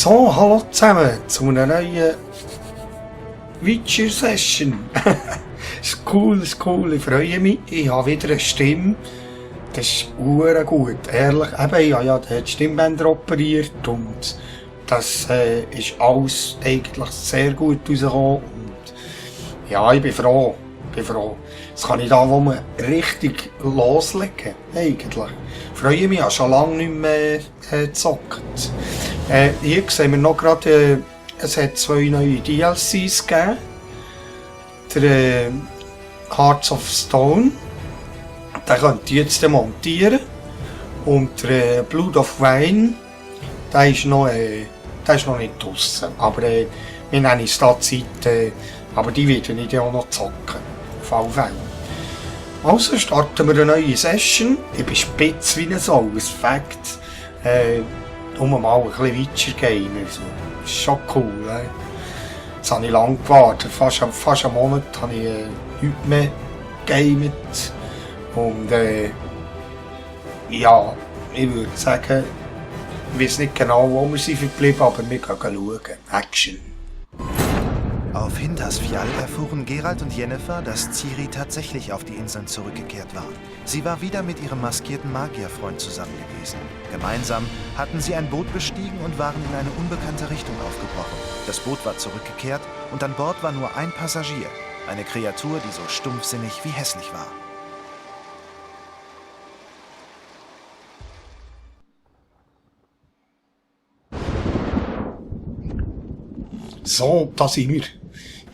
So, hallo zusammen zu einer neuen Witcher-Session. Ist cool, ich freue mich. Ich habe wieder eine Stimme. Das ist hure gut, ehrlich. Eben, ich habe ja die Stimmbänder operiert und das ist alles eigentlich sehr gut rausgekommen. Und ja, ich bin froh. Jetzt kann ich da wo man richtig loslegen, eigentlich. Freue mich, ich habe schon lange nicht mehr gezockt. Hier sehen wir noch gerade, es hat 2 neue DLCs gegeben. Der Hearts of Stone, den könnt ihr jetzt montieren. Und der Blood of Wine, der ist noch nicht draussen. Aber wir nehmen uns da Zeit, aber die werden ich auch noch zocken. Auf alle Fälle. Also starten wir eine neue Session. Ich bin spitz wie ein Sau, ein Fact. Mal ein bisschen Witcher-Gamer. So. Das ist schon cool. Jetzt habe ich lange gewartet. Fast einen Monat habe ich nichts mehr gegamet. Und ja, ich würde sagen, ich weiß nicht genau, wo wir sind verblieben, aber wir können schauen. Action. Auf Hintersfjall erfuhren Geralt und Yennefer, dass Ciri tatsächlich auf die Inseln zurückgekehrt war. Sie war wieder mit ihrem maskierten Magierfreund zusammen gewesen. Gemeinsam hatten sie ein Boot bestiegen und waren in eine unbekannte Richtung aufgebrochen. Das Boot war zurückgekehrt und an Bord war nur ein Passagier. Eine Kreatur, die so stumpfsinnig wie hässlich war. So, da sind wir.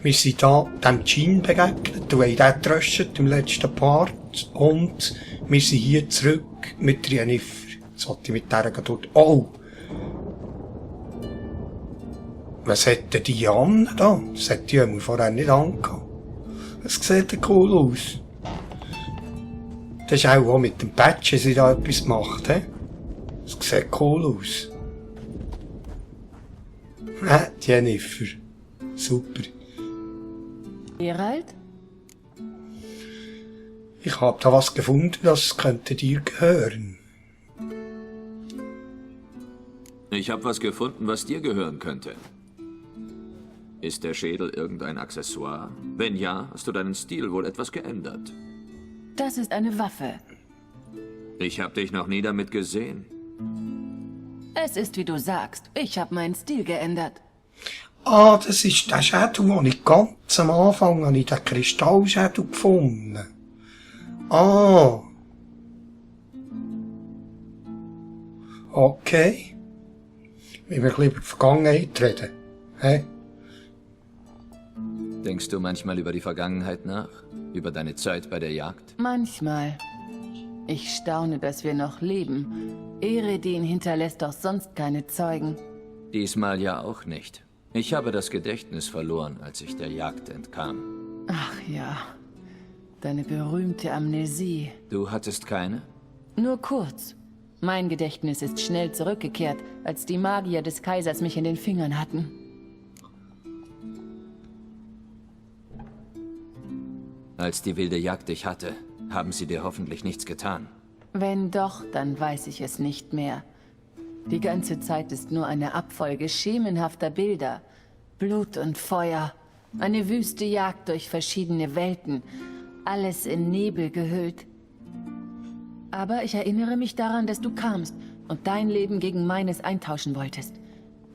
Wir sind hier dem Jean begegnet und haben den getröstet im letzten Part. Und wir sind hier zurück mit Yennefer. Jetzt wollte ich mit der dort. Oh! Was hat denn die an da? Das hat die einmal vorher nicht angehabt. Es sieht ja cool aus. Das ist auch mit dem Patch, dass sie da etwas gemacht, he? Das sieht cool aus. Die Yennefer. Super. Geralt? Ich habe da was gefunden, das könnte dir gehören. Ich habe was gefunden, was dir gehören könnte. Ist der Schädel irgendein Accessoire? Wenn ja, hast du deinen Stil wohl etwas geändert. Das ist eine Waffe. Ich habe dich noch nie damit gesehen. Es ist, wie du sagst. Ich habe meinen Stil geändert. Ah, das ist der Schädel, den ich ganz am Anfang habe, den Kristallschädel gefunden. Ah. Okay. Wir wollen über die Vergangenheit reden. Hä? Denkst du manchmal über die Vergangenheit nach? Über deine Zeit bei der Jagd? Manchmal. Ich staune, dass wir noch leben. Eredin hinterlässt doch sonst keine Zeugen. Diesmal ja auch nicht. Ich habe das Gedächtnis verloren, als ich der Jagd entkam. Ach ja, deine berühmte Amnesie. Du hattest keine? Nur kurz. Mein Gedächtnis ist schnell zurückgekehrt, als die Magier des Kaisers mich in den Fingern hatten. Als die wilde Jagd dich hatte, haben sie dir hoffentlich nichts getan. Wenn doch, dann weiß ich es nicht mehr. Die ganze Zeit ist nur eine Abfolge schemenhafter Bilder. Blut und Feuer. Eine wüste Jagd durch verschiedene Welten. Alles in Nebel gehüllt. Aber ich erinnere mich daran, dass du kamst und dein Leben gegen meines eintauschen wolltest.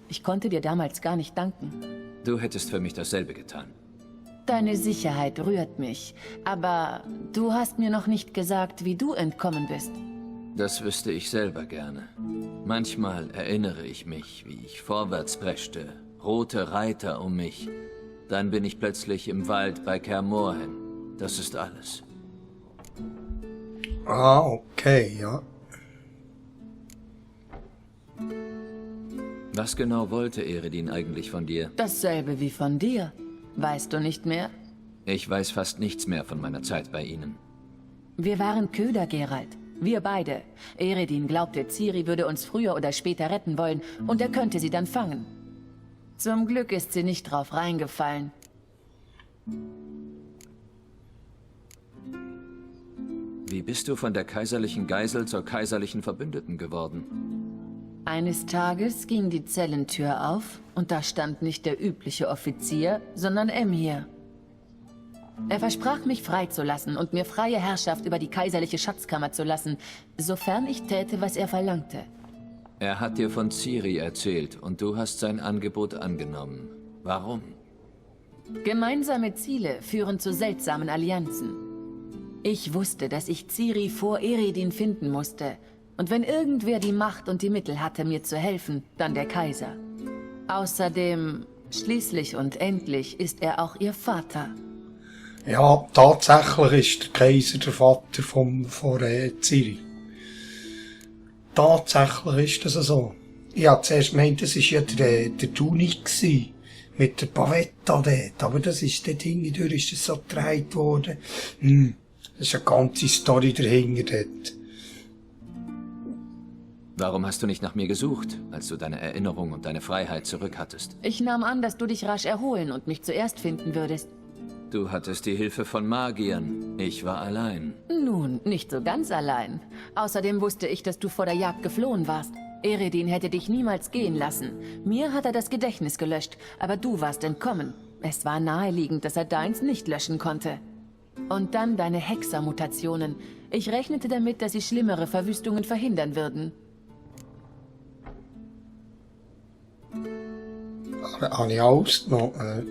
Ich konnte dir damals gar nicht danken. Du hättest für mich dasselbe getan. Deine Sicherheit rührt mich. Aber du hast mir noch nicht gesagt, wie du entkommen bist. Das wüsste ich selber gerne. Manchmal erinnere ich mich, wie ich vorwärts preschte, rote Reiter um mich. Dann bin ich plötzlich im Wald bei Kaer Morhen. Das ist alles. Ah, okay, ja. Was genau wollte Eredin eigentlich von dir? Dasselbe wie von dir. Weißt du nicht mehr? Ich weiß fast nichts mehr von meiner Zeit bei ihnen. Wir waren Köder, Geralt. Wir beide. Eredin glaubte, Ciri würde uns früher oder später retten wollen und er könnte sie dann fangen. Zum Glück ist sie nicht drauf reingefallen. Wie bist du von der kaiserlichen Geisel zur kaiserlichen Verbündeten geworden? Eines Tages ging die Zellentür auf und da stand nicht der übliche Offizier, sondern Emhyr. Er versprach, mich freizulassen und mir freie Herrschaft über die kaiserliche Schatzkammer zu lassen, sofern ich täte, was er verlangte. Er hat dir von Ciri erzählt und du hast sein Angebot angenommen. Warum? Gemeinsame Ziele führen zu seltsamen Allianzen. Ich wusste, dass ich Ciri vor Eredin finden musste. Und wenn irgendwer die Macht und die Mittel hatte, mir zu helfen, dann der Kaiser. Außerdem, schließlich und endlich, ist er auch ihr Vater. Ja, tatsächlich ist der Kaiser der Vater von Ciri. Tatsächlich ist das so. Ich hab zuerst gemeint, das war ja der Duni gsi, mit der Pavetta dort. Aber das ist dort hingedurch, ist das so gedreht worden. Das ist eine ganze Story dahinter dort. Warum hast du nicht nach mir gesucht, als du deine Erinnerung und deine Freiheit zurückhattest? Ich nahm an, dass du dich rasch erholen und mich zuerst finden würdest. Du hattest die Hilfe von Magiern. Ich war allein. Nun, nicht so ganz allein. Außerdem wusste ich, dass du vor der Jagd geflohen warst. Eredin hätte dich niemals gehen lassen. Mir hat er das Gedächtnis gelöscht, aber du warst entkommen. Es war naheliegend, dass er deins nicht löschen konnte. Und dann deine Hexermutationen. Ich rechnete damit, dass sie schlimmere Verwüstungen verhindern würden. Habe ich alles genommen?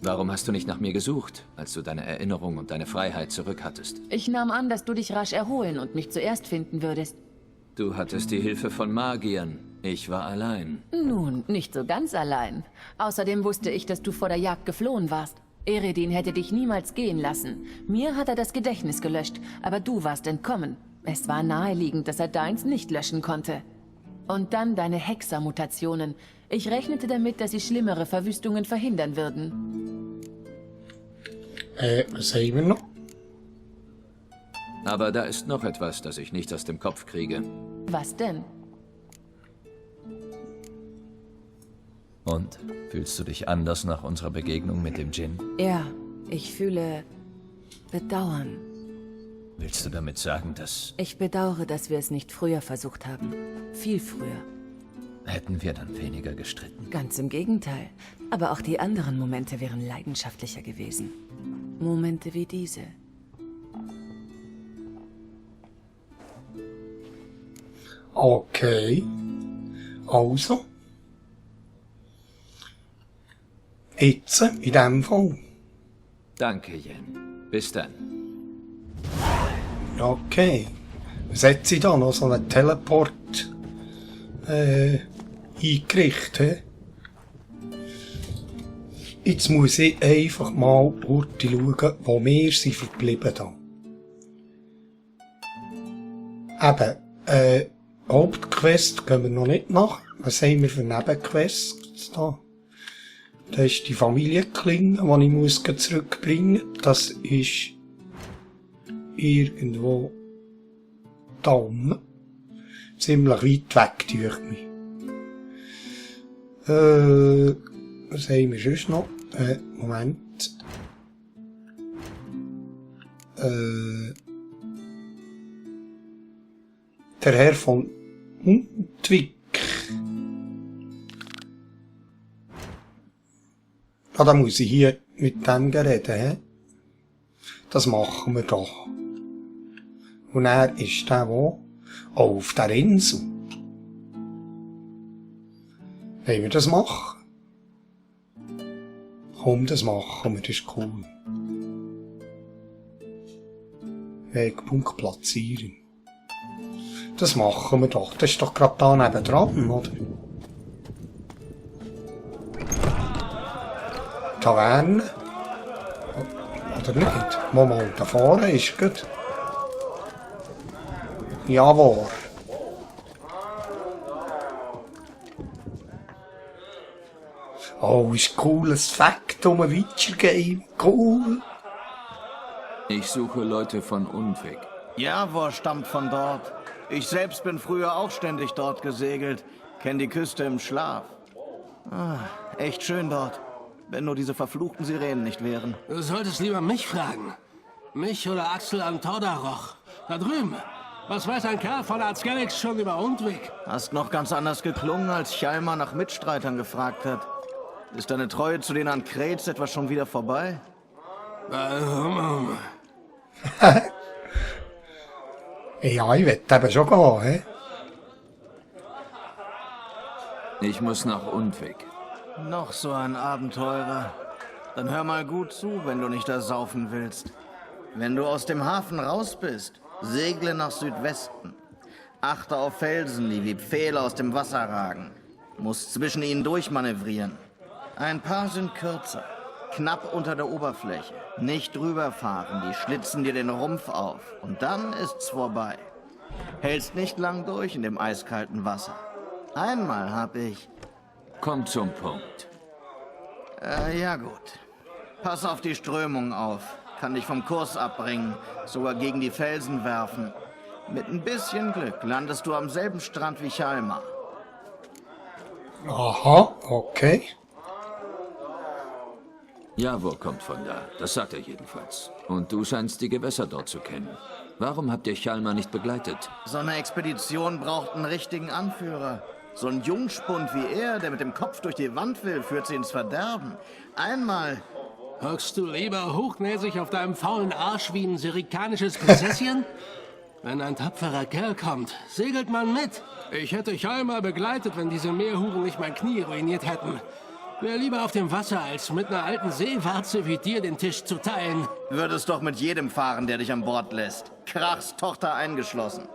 Warum hast du nicht nach mir gesucht, als du deine Erinnerung und deine Freiheit zurückhattest? Ich nahm an, dass du dich rasch erholen und mich zuerst finden würdest. Du hattest die Hilfe von Magiern. Ich war allein. Nun, nicht so ganz allein. Außerdem wusste ich, dass du vor der Jagd geflohen warst. Eredin hätte dich niemals gehen lassen. Mir hat er das Gedächtnis gelöscht, aber du warst entkommen. Es war naheliegend, dass er deins nicht löschen konnte. Und dann deine Hexermutationen. Ich rechnete damit, dass sie schlimmere Verwüstungen verhindern würden. Was haben wir noch? Aber da ist noch etwas, das ich nicht aus dem Kopf kriege. Was denn? Und? Fühlst du dich anders nach unserer Begegnung mit dem Djinn? Ja, ich fühle Bedauern. Willst du damit sagen, dass... Ich bedauere, dass wir es nicht früher versucht haben. Viel früher. Hätten wir dann weniger gestritten? Ganz im Gegenteil. Aber auch die anderen Momente wären leidenschaftlicher gewesen. Momente wie diese. Okay. Also. Jetzt, in dem Fall. Danke, Jen. Bis dann. Okay. Was sie da noch so einen Teleport eingerichtet? Jetzt muss ich einfach mal schauen, wo wir sind verblieben da. Eben, Hauptquest gehen wir noch nicht nach. Was haben wir für Nebenquests da? Das ist die Familienklinge, die ich muss zurückbringen muss. Das ist irgendwo da unten. Ziemlich weit weg, durch mich. Was haben wir sonst noch? Moment. Der Herr von Huntwig. Ah, da muss ich hier mit dem reden, hä? Das machen wir doch. Und er ist der wo? Oh, auf der Insel. Wollen wir das machen? Komm, das machen wir, das ist cool. Wegpunkt platzieren. Das machen wir doch. Das ist doch gerade da nebendran, oder? Taverne. Oder nicht? Moment, da vorne ist gut. Jawohl. Oh, ist cooles Fact um ein Witcher-Game. Cool. Ich suche Leute von Unweg. Javor stammt von dort. Ich selbst bin früher auch ständig dort gesegelt. Kenn die Küste im Schlaf. Ah, echt schön dort. Wenn nur diese verfluchten Sirenen nicht wären. Du solltest lieber mich fragen. Mich oder Axel an Tordaroch. Da drüben. Was weiß ein Kerl von Arzgelix schon über Undwig? Hast noch ganz anders geklungen, als Chalmar nach Mitstreitern gefragt hat. Ist deine Treue zu den Ankreits etwa schon wieder vorbei? Ja, ich will eben schon gehen, hä? Ich muss nach Undwig. Noch so ein Abenteurer. Dann hör mal gut zu, wenn du nicht da saufen willst. Wenn du aus dem Hafen raus bist, segle nach Südwesten. Achte auf Felsen, die wie Pfähle aus dem Wasser ragen. Musst zwischen ihnen durchmanövrieren. Ein paar sind kürzer, knapp unter der Oberfläche. Nicht drüber fahren, die schlitzen dir den Rumpf auf. Und dann ist's vorbei. Hältst nicht lang durch in dem eiskalten Wasser. Einmal hab ich... Komm zum Punkt. Ja gut. Pass auf die Strömung auf. Kann dich vom Kurs abbringen, sogar gegen die Felsen werfen. Mit ein bisschen Glück landest du am selben Strand wie Chalmar. Aha, okay. Javor kommt von da, das sagt er jedenfalls. Und du scheinst die Gewässer dort zu kennen. Warum habt ihr Chalmar nicht begleitet? So eine Expedition braucht einen richtigen Anführer. So ein Jungspund wie er, der mit dem Kopf durch die Wand will, führt sie ins Verderben. Einmal... Hockst du lieber hochnäsig auf deinem faulen Arsch wie ein sirikanisches Prinzesschen? Wenn ein tapferer Kerl kommt, segelt man mit. Ich hätte Chalmar begleitet, wenn diese Meerhuren nicht mein Knie ruiniert hätten. Wär lieber auf dem Wasser, als mit einer alten Seewarze wie dir den Tisch zu teilen. Würdest doch mit jedem fahren, der dich an Bord lässt. Krachs Tochter eingeschlossen.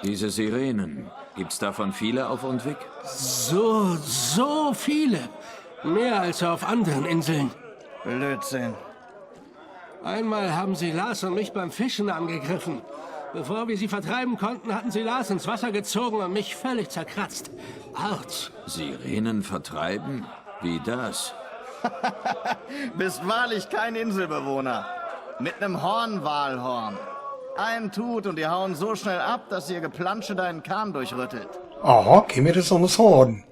Diese Sirenen, gibt's davon viele auf Undwig? So viele. Mehr als auf anderen Inseln. Blödsinn. Einmal haben sie Lars und mich beim Fischen angegriffen. Bevor wir sie vertreiben konnten, hatten sie Lars ins Wasser gezogen und mich völlig zerkratzt. Autsch. Sirenen vertreiben? Wie das? Bist wahrlich kein Inselbewohner. Mit nem Hornwalhorn. Ein Tut und die hauen so schnell ab, dass ihr Geplansche deinen Kahn durchrüttelt. Aha, gib mir so ein Horn.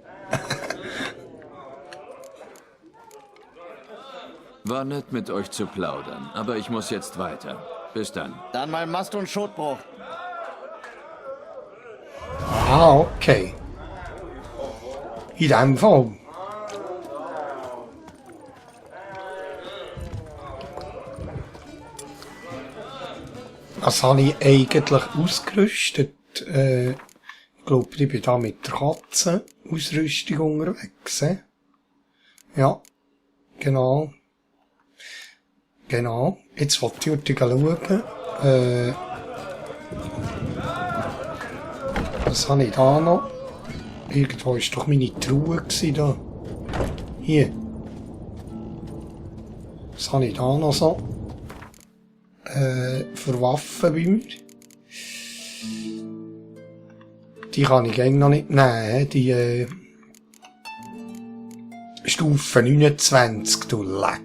War nett mit euch zu plaudern, aber ich muss jetzt weiter. Bis dann. Dann mal Mast- und Schotbruch. Ah, okay. In dem Fall. Was habe ich eigentlich ausgerüstet? Ich glaube, ich bin da mit der Katzenausrüstung unterwegs. Ja, genau. Genau. Jetzt wollte ich schauen. Was habe ich da noch? Irgendwo war doch meine Truhe da. Hier. Was habe ich da noch so? Für Waffen bei mir. Die kann ich eigentlich noch nicht nehmen. Die Stufe 29, du Leck.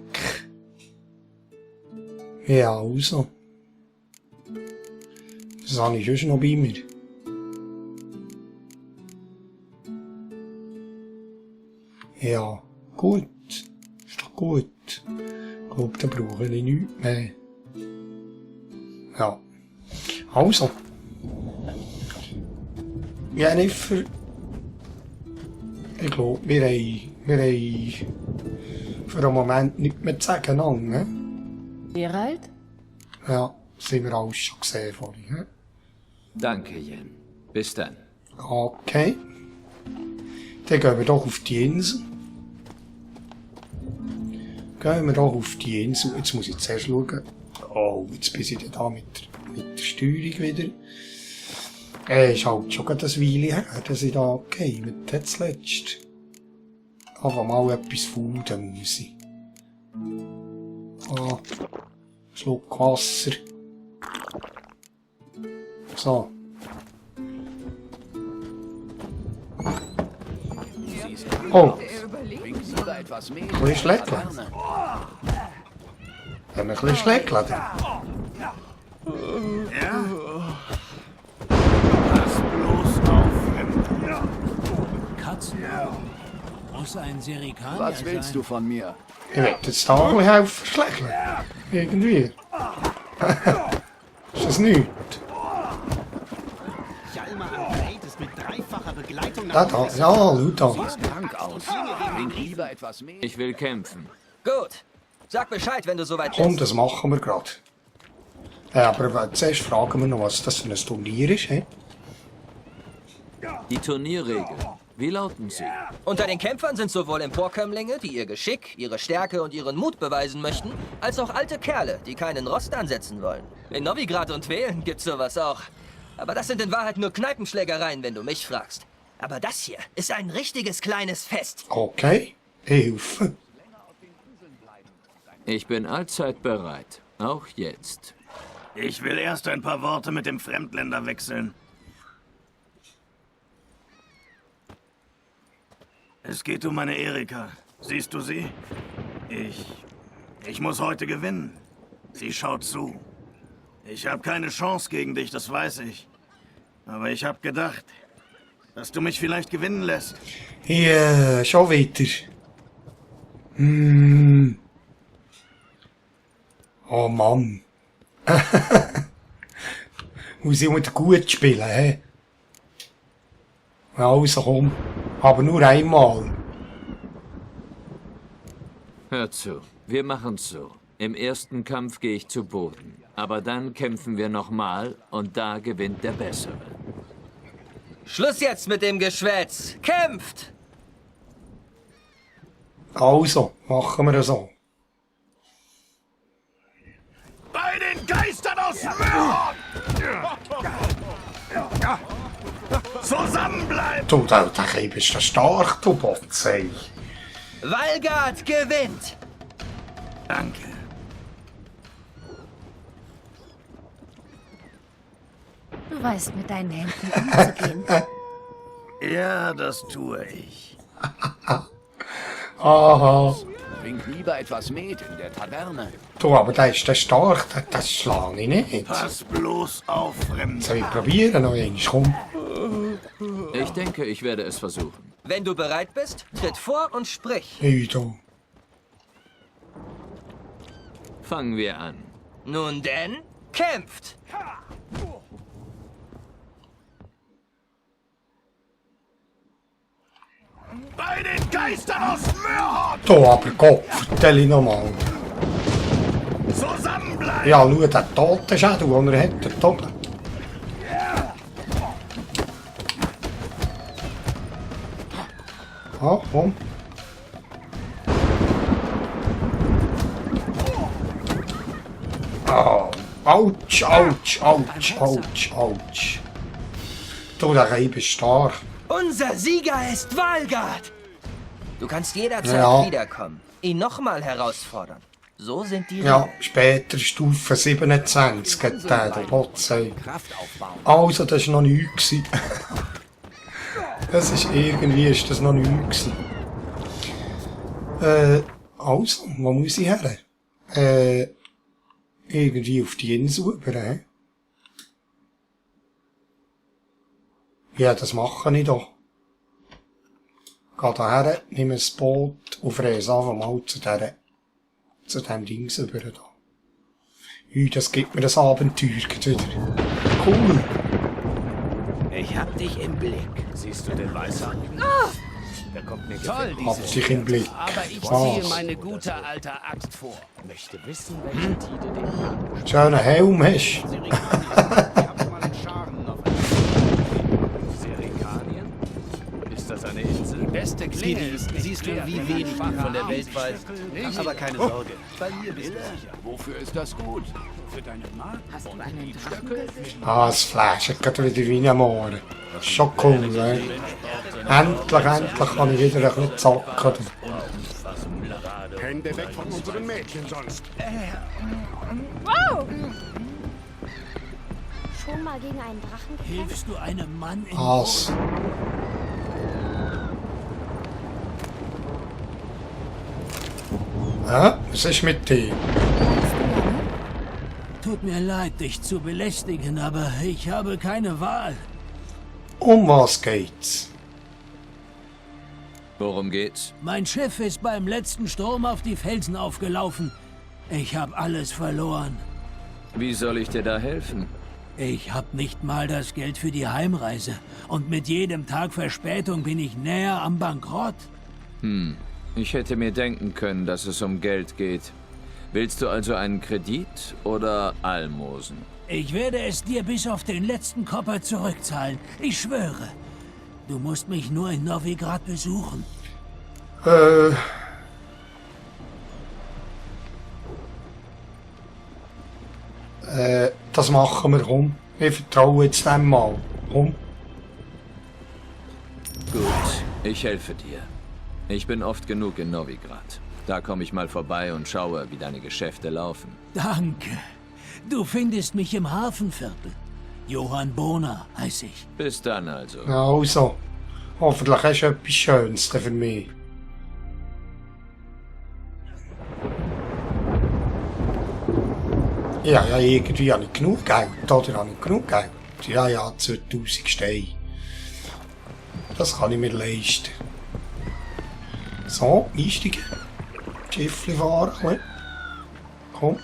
Ja, also. Das habe ich schon noch bei mir. Ja, gut. Ist doch gut. Ich glaube, da brauche ich nichts mehr. Ja. Also. Jennifer. Ich glaube, wir haben für einen Moment nichts mehr zu sagen, ne? Geralt? Ja, das haben wir alles schon gesehen vorhin. Ne? Danke, Jen. Bis dann. Okay. Dann gehen wir doch auf die Insel. Gehen wir doch auf die Insel. Jetzt muss ich zuerst schauen. Oh, jetzt bin ich da mit der Steuerung wieder. Ist halt schon gerade ein Weile her, dass ich da gehe. Mit dem zuletzt. Aber mal etwas fuden muss ich. Ah, Schluck Wasser. So. Oh. Ein bisschen schlecken. Ein bisschen schlecken. Katzen. muss ein Serikanier Was willst sein. du von mir? Ich will jetzt da ein bisschen helfen, schlägeln. Irgendwie. Ist das nichts? Da, ja, schau da. Krank aus. Trink lieber etwas mehr. Ich will kämpfen. Gut. Sag Bescheid, wenn du soweit Komm, bist. das machen wir gerade. Aber zuerst fragen wir noch, was das für ein Turnier ist. He? Die Turnierregeln. Wie lauten sie? Unter den Kämpfern sind sowohl Emporkömmlinge, die ihr Geschick, ihre Stärke und ihren Mut beweisen möchten, als auch alte Kerle, die keinen Rost ansetzen wollen. In Novigrad und Velen gibt's sowas auch. Aber das sind in Wahrheit nur Kneipenschlägereien, wenn du mich fragst. Aber das hier ist ein richtiges kleines Fest. Okay, Hilfe. Ich bin allzeit bereit. Auch jetzt. Ich will erst ein paar Worte mit dem Fremdländer wechseln. Es geht um meine Erika. Siehst du sie? Ich muss heute gewinnen. Sie schaut zu. Ich habe keine Chance gegen dich, das weiß ich. Aber ich habe gedacht, dass du mich vielleicht gewinnen lässt. Ja, schon wieder. Oh Mann. Muss ich wieder gut spielen, hä? Also komm. Aber nur einmal. Hör zu. Wir machen's so. Im ersten Kampf gehe ich zu Boden. Aber dann kämpfen wir nochmal und da gewinnt der Bessere. Schluss jetzt mit dem Geschwätz. Kämpft! Also, machen wir so. Bei den Geistern aus Mörhorn! Zusammenbleiben! Du, der Kind ist stark, du Botzei. Valgard gewinnt! Danke. Du weißt, mit deinen Händen umzugehen. Ja, das tue ich. Aha. Trink lieber etwas Met in der Taverne. Du, aber der ist der stark, das schlage ich nicht. Pass bloß auf, Fremder. Soll ich probieren noch einmal, komm. Ich denke, ich werde es versuchen. Wenn du bereit bist, tritt vor und sprich. Hey, du. Fangen wir an. Nun denn, kämpft! Bei den Geistern aus Mörhorn! Du, aber Gott, vertell ich nochmal. Zusammenbleiben! Ja, schau, der Totenschädel, den er hat, der Toten. Ah, komm. Oh, ouch, ouch, ouch, ouch, ouch. Du, der Reib ist stark. Unser Sieger ist Valgard! Du kannst jederzeit Ja. wiederkommen, ihn nochmal herausfordern. So sind die Ja, Regeln. später Stufe 27 geht der Botzei. Also, das war noch nichts. Das ist irgendwie, ist das noch nichts. Also, wo muss ich her? Irgendwie auf die Insel rüber, hä? Ja, das mache ich doch. Geh da her, nehme das Boot und fräse einfach mal zu dem Dings rüber da. Ui, das gibt mir das Abenteuer wieder. Cool. Ich hab dich im Blick. Siehst du den Weißhaarigen? Der kommt nicht toll, Hab dich im Blick. Aber ich Was? ziehe meine gute alte Axt vor. Möchte wissen, welche Tide den Haken Schönen Helm hast. Serikanien? Ist das eine Insel? Die beste Klinge ist, siehst du, wie wenig du von der Welt weißt. Aber keine Sorge. Bei mir bist du sicher. Wofür ist das gut? Für deine Mark. Hast du einen Drachen gesehen? Ah, das flasht gerade wieder wie ein Moor. Schon cool, ne? Endlich kann ich wieder ein bisschen zocken. Hände weg von unseren Mädchen sonst. Wow! Schon mal gegen einen Drachen gekämpft? Hilfst du einem Mann in Was? Hä? Was ist mit dir? Tut mir leid, dich zu belästigen, aber ich habe keine Wahl. Um was geht's? Worum geht's? Mein Schiff ist beim letzten Sturm auf die Felsen aufgelaufen. Ich habe alles verloren. Wie soll ich dir da helfen? Ich habe nicht mal das Geld für die Heimreise. Und mit jedem Tag Verspätung bin ich näher am Bankrott. Ich hätte mir denken können, dass es um Geld geht. Willst du also einen Kredit oder Almosen? Ich werde es dir bis auf den letzten Kopper zurückzahlen. Ich schwöre. Du musst mich nur in Novigrad besuchen. Das machen wir, komm. Ich vertraue jetzt dem mal. Komm. Gut, ich helfe dir. Ich bin oft genug in Novigrad. Da komme ich mal vorbei und schaue, wie deine Geschäfte laufen. Danke. Du findest mich im Hafenviertel. Johann Bona heiße ich. Bis dann also. Also, hoffentlich hast du etwas Schönes für mich. Ja, irgendwie habe ich genug Geld. Oder habe ich genug Geld? Ja, 2000 Steine. Das kann ich mir leisten. So, einsteigen. Schiffli fahren. Ein bisschen. Komm.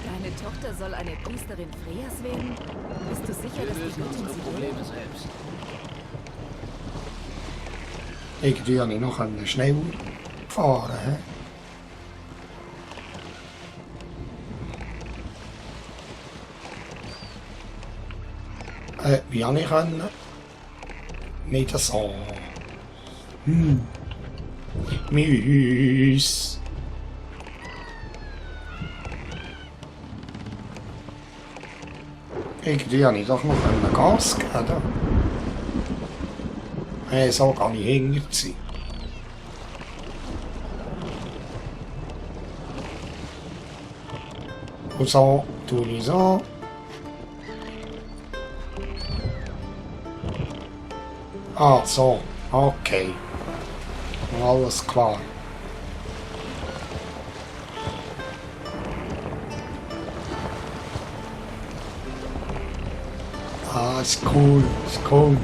Deine Tochter soll eine Priesterin Freyas werden? Bist du sicher, dass die Göttin sie Probleme selbst. Irgendwie habe ich noch schneller fahren. He? Wie habe ich können? Nicht so. Müs. Irgendwie habe ich doch noch Gas geben. So kann ich hinter sein. Und so tue ich so. Ah, so. Okay. Alles klar. Ah, ist cool. Ist cool.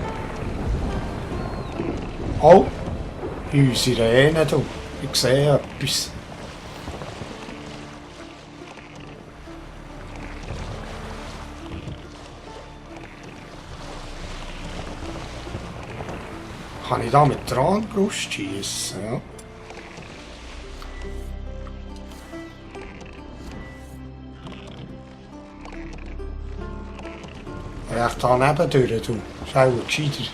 Oh, unsere Sirene, du. Ich sehe etwas. Kann ich da mit der Armbrust schiessen? Ja. Recht daneben durch, du. Ist auch gescheiter.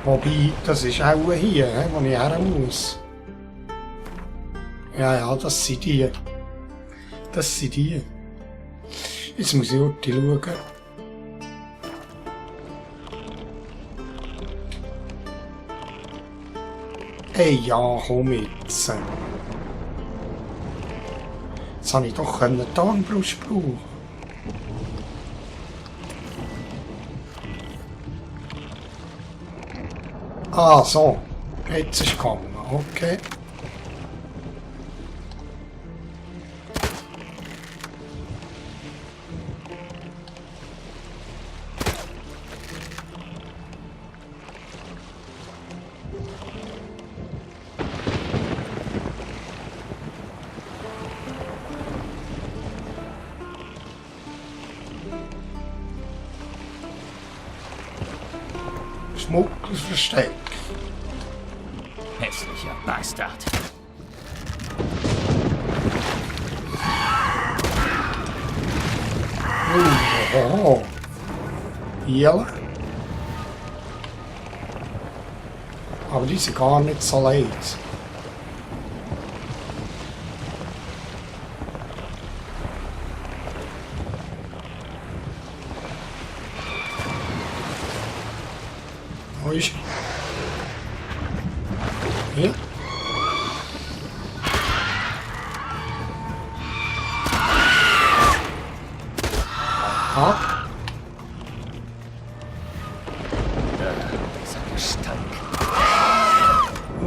Wobei, das ist auch hier, wo ich her muss. Ja, das sind die. Das sind die. Jetzt muss ich auch schauen. Hey, ja, komm jetzt. Jetzt habe ich doch die Armbrust brauchen. Ah, so. Jetzt ist es gegangen. Okay. Schmugglerversteck. Hässlicher Bastard. Oh. Hier. Aber die sind gar nicht so leid. Wo ist hier? Ah. Dieser Gestank.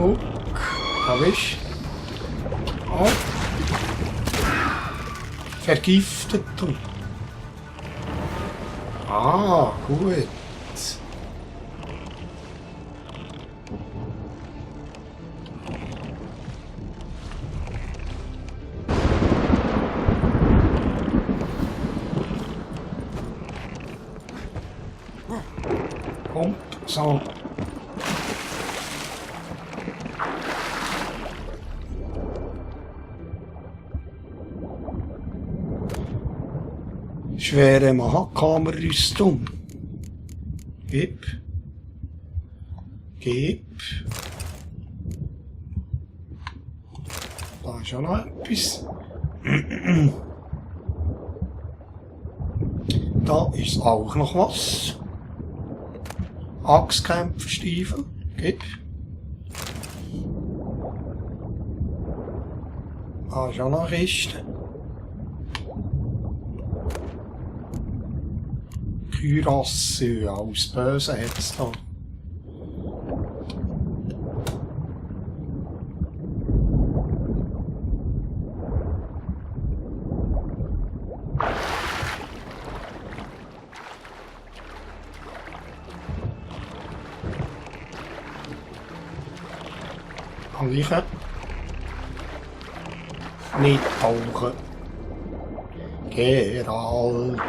Guck. Da bist du. Oh. Vergiftet du. Ah, gut. Kommt, so. Schwere Mahakamer-Rüstung. Gib. Gib. Da ist auch noch etwas. Da ist auch noch was. Axtkämpferstiefel. Gib. Da ist auch noch eine Kiste. Kürasse, alles Böse hat es da. Liegen. Nicht tauchen. Geralt.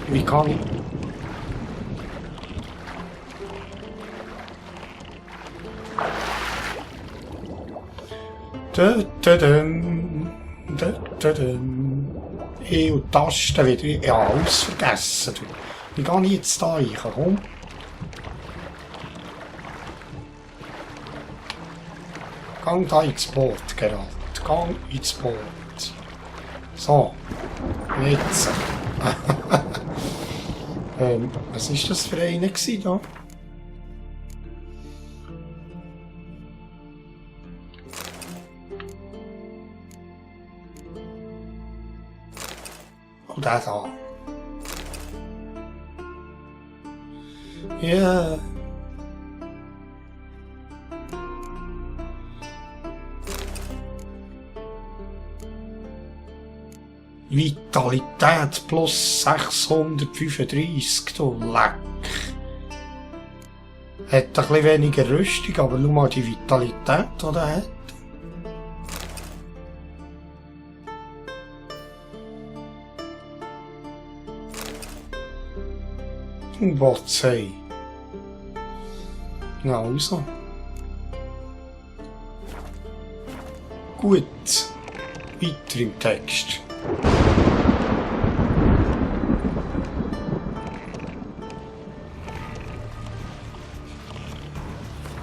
Wie kann ich? Und Tasten wieder. Ja, alles vergessen. Wie kann ich jetzt da rein? Komm. Gang da ins Boot, Geralt. Gang ins Boot. So. Jetzt. Was war das für eine da? Oh, der da. Ja. Vitalität plus 635, du Leck. Hat ein bisschen weniger Rüstung, aber schau mal die Vitalität, die er hat. Botzei. Ja, also. Gut. Weiter im Text.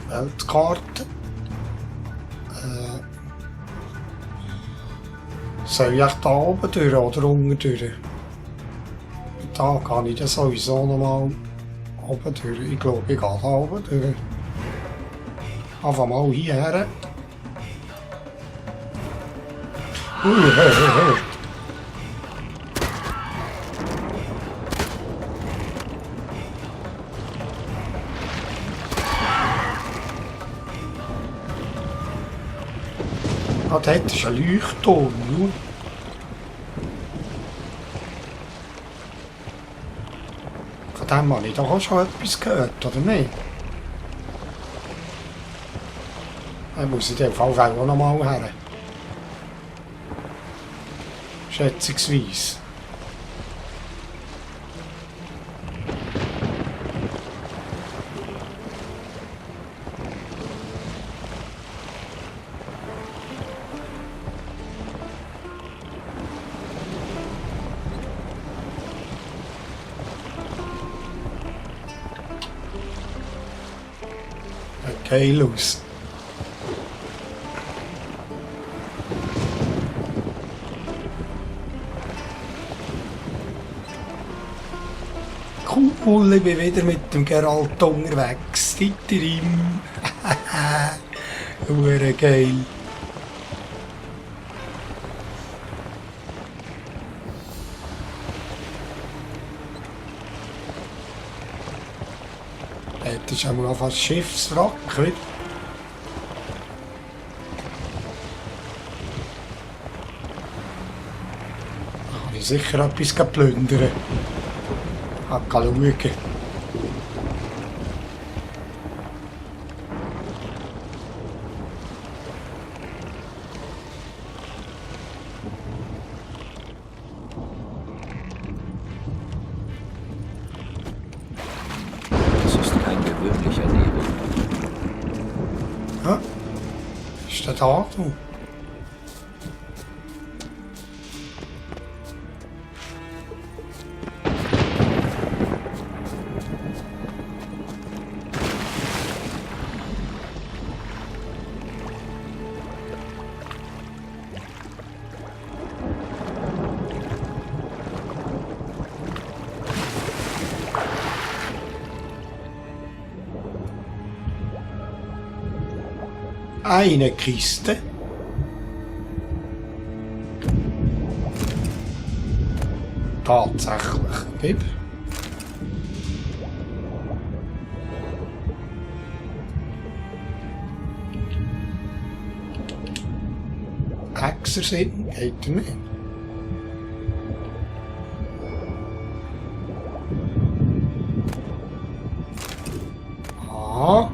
Weltkarte. Soll ich da oben durch oder unten durch? Da kann ich das sowieso nochmal oben durch. Ich glaube, ich gehe da oben durch. Einfach mal hierher. Hey. Ah, dort ist ein Leuchtturm. Von dem habe ich doch auch schon etwas gehört, oder nicht? Da muss ich in dem Fall auch noch mal her. Schätzungsweise. Okay, los. Cool, ich bin wieder mit dem Geralt unterwegs. Titerim. Hure geil. Das ist einmal fast Schiffswrack. Habe ich sicher etwas plündern. Schauen. Das ist kein gewöhnlicher Nebel. Ja, ist der da? Du? Eine Kiste. Tatsächlich. Gib. Hexer sind, geht er nicht. Ah.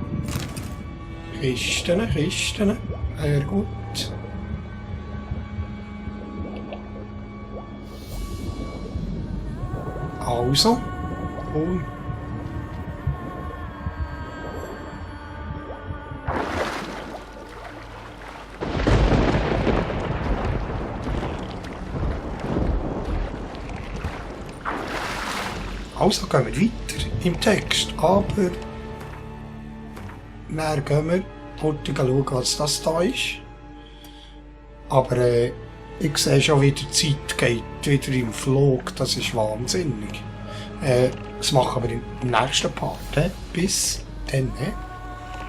Kisten. Sehr gut. Also. Cool. Also gehen wir weiter im Text, aber dann gehen wir schauen, was das da ist. Aber ich sehe schon wieder, die Zeit geht wieder im Flug, das ist wahnsinnig. Das machen wir im nächsten Part. Bis dann.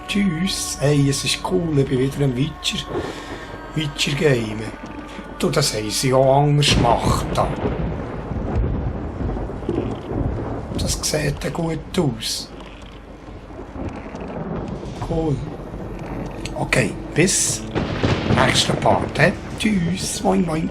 Tschüss. Hey, es ist cool, ich bin wieder im Witcher Game. Du, das haben sie auch anders gemacht. Das sieht gut aus. Cool. Okay, bis nächsten Part. Tschüss, moin moin.